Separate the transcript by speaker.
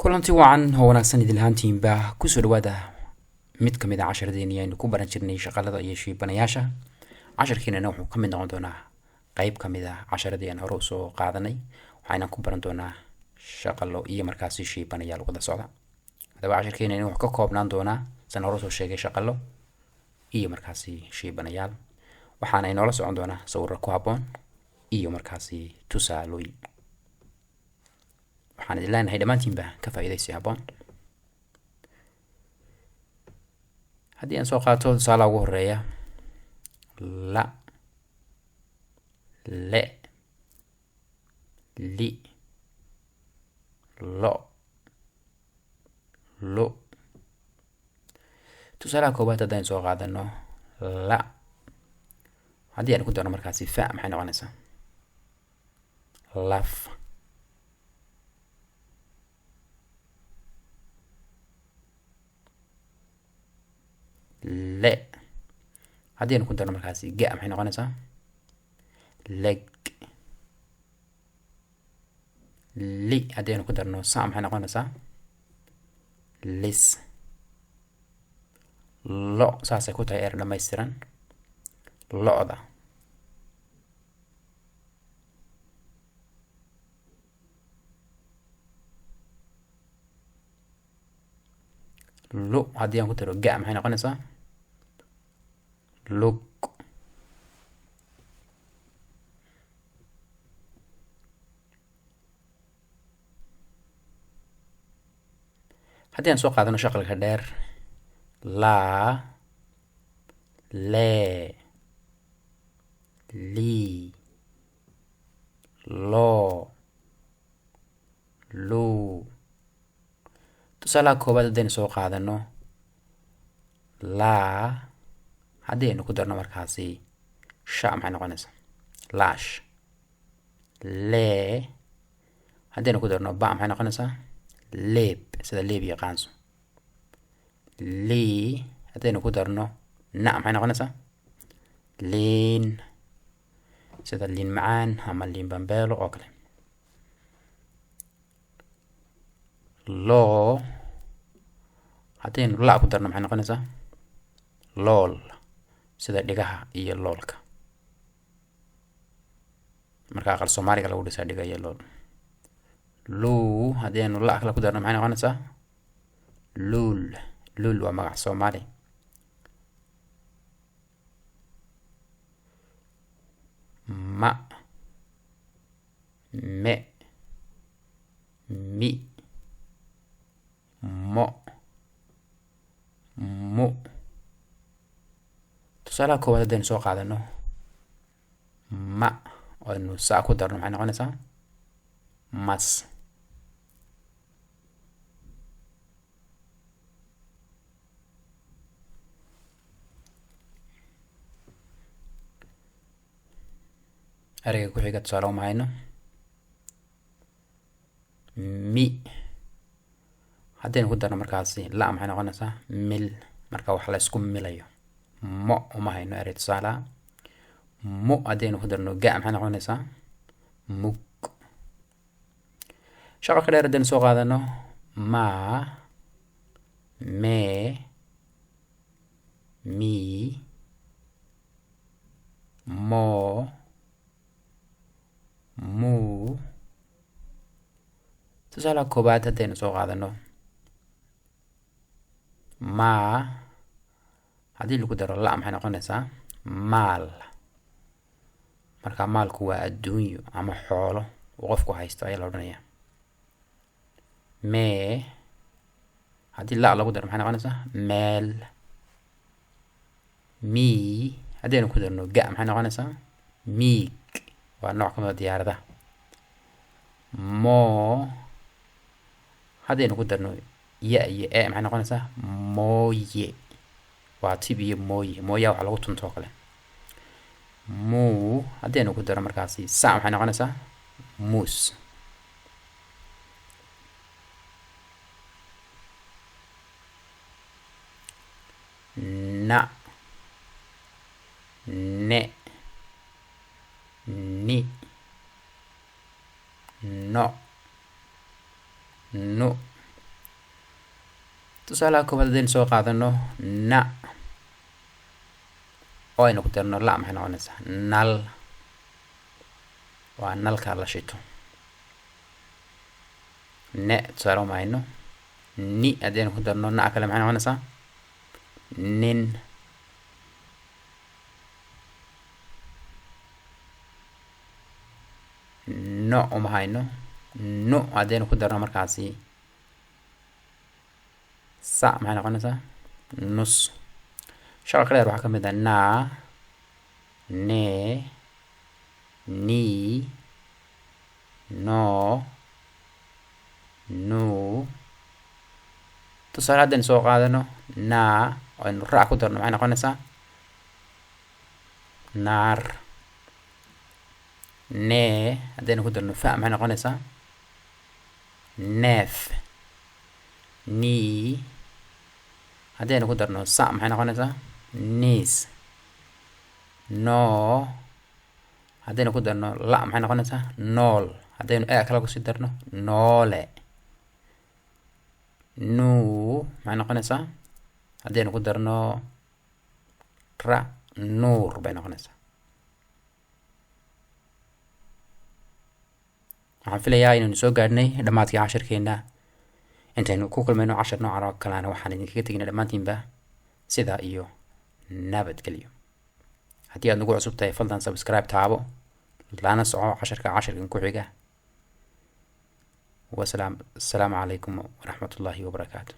Speaker 1: Kulanti wacan oo wanaagsan idil ahaantiinba, kusoo dhawaada mid kamid a casharadeenii aynu ku baran jirnay shaqalada iyo shiibanayaasha. Casharkeenana wuxuu ka mid noqon doonaa qeyb kamid ah casharadii aan hore usoo qaadanay. Waxayna ku baran doonaa shaqalo iyo markaasi shiibanayaal wada socda. Haddaba casharkeenani wuxuu ka koobnaan doonaa, san hore usoo sheegay, shaqalo iyo markaasi shiibanayaal, waxaana inoola socon doonaa sawiro ku habboon iyo markaasi tusaalooyin. Waxaan idin leenahay dhammaantiinba ka faa'iidaysi habboon. Haddii aan soo qaato tusaalaha ugu horeeya: la, le, li, lo, lu. Tusaalaha koowaad haddaan soo qaadano, la haddii aan ku darno markaasi fa, maxay noqonaysaa? Laf. Le haddii aynu ku darno markaasi ga, maxay noqonaysaa? Leg. Li haddii aynu ku darno sa, maxay noqonaysaa? Lis. Lo saasay ku tahay eer dhammaystiran, lo-da. Lu haddii aan ku daro ga, maxay noqonaysaa? Lug. Haddii aan soo qaadano shaqalka dheer: laa, lee, lii, loo, luu. Tusaalaha koowaad haddaynu soo qaadano, laa haddii aynu ku darno markaasi sha, maxay noqonaysaa? Laash. Lee haddaynu ku darno ba, maxay noqonaysaa? Leeb, sida leeb iyo qaanso. Lii haddaynu ku darno na, maxay noqonaysaa? Liin, sida liin macaan ama liin bambeelo oo kale. Loo haddaynu la ku darno, maxay noqonaysaa? Lool, sida dhigaha iyo loolka. Marka aqal Soomaaliga lagu dhisaa dhiga iyo lool. Luu haddii aynu la kale ku darno, maxay noqonaysaa? Luul. Luul waa magac Soomaali. Ma, me, mi, mo, mu. Tusaalaha koowaad haddaynu soo qaadano, ma aynu sa ku darno, maxay noqonaysaa? Mas. Ereyga ku xiga tusaale uma hayno. Mi haddaynu ku darno markaasi la, maxay noqonaysaa? Mil, marka wax la isku milayo. Mo uma hayno erey tusaalaha. Mu haddaynu ku darno ga, maxay noqonaysaa? Mug. Shaqalka dheer haddaynu soo qaadano: ma, mee, mii, moo, muu. Tusaalaha koowaad haddaynu soo qaadano, maa haddii lagu daro la, maxay noqonaysaa? Maal. Marka maalku waa adduunyo ama xoolo uu qofku haysto ayaa la odhanayaa. Mee haddii la lagu daro, maxay noqonaysaa? Meel. Mii haddaynu ku darno ga, maxay noqonaysaa? Miig, waa nooc kamid a diyaaradaha. Moo haddaynu ku darno ya iyo e, maxay noqonaysaa? Mooye, waa tib iyo mooye, mooyaa waxa lagu tunto oo kale. Muu haddaynu ku darno markaasi sa, maxay noqonaysaa? Muus. Na, ne, ni, no, nu. Tusaalaha koowaad haddaynu soo qaadano na oo aynu ku darno la, maxay noqonaysaa? Nal, waa nalka la shito. Ne tusaale uma hayno. Ni haddaynu ku darno na kale, maxay noqonaysaa? Nin. No uma hayno. Nu haddaynu ku darno markaasi sa, maxay noqonaysaa? Nus. Shaqalka dheer waxaa ka mid ah naa, nee, nii, noo, nuu. Tusaale haddaynu soo qaadano naa oo aynu ra ku darno, maxay noqonaysaa? Naar. Nee haddaynu ku darno fa, maxay noqonaysaa? Neef. Nii haddaynu ku darno sa, maxay noqonaysaa? Niis. Noo haddaynu ku darno la, maxay noqonaysaa? Nool. Haddaynu e kale kusii darno, noole. Nuu maxay noqonaysaa? Haddaynu ku darno ra, nuur bay noqonaysaa. Waxaan filayaa inaynu soo gaadhnay dhammaadkii cashirkeena. Intaynu ku kulmayno cashar noocan oo kalena, waxaan idinkaga teginay dhammaantiinba sidaa iyo nabadgelyo. Haddii aad nagu cusub tahay, fadlan subscribe taabo, lana soco casharka casharkan ku xiga. Wasalaam, asalaamu calaykum waraxmatullaahi wabarakaatu.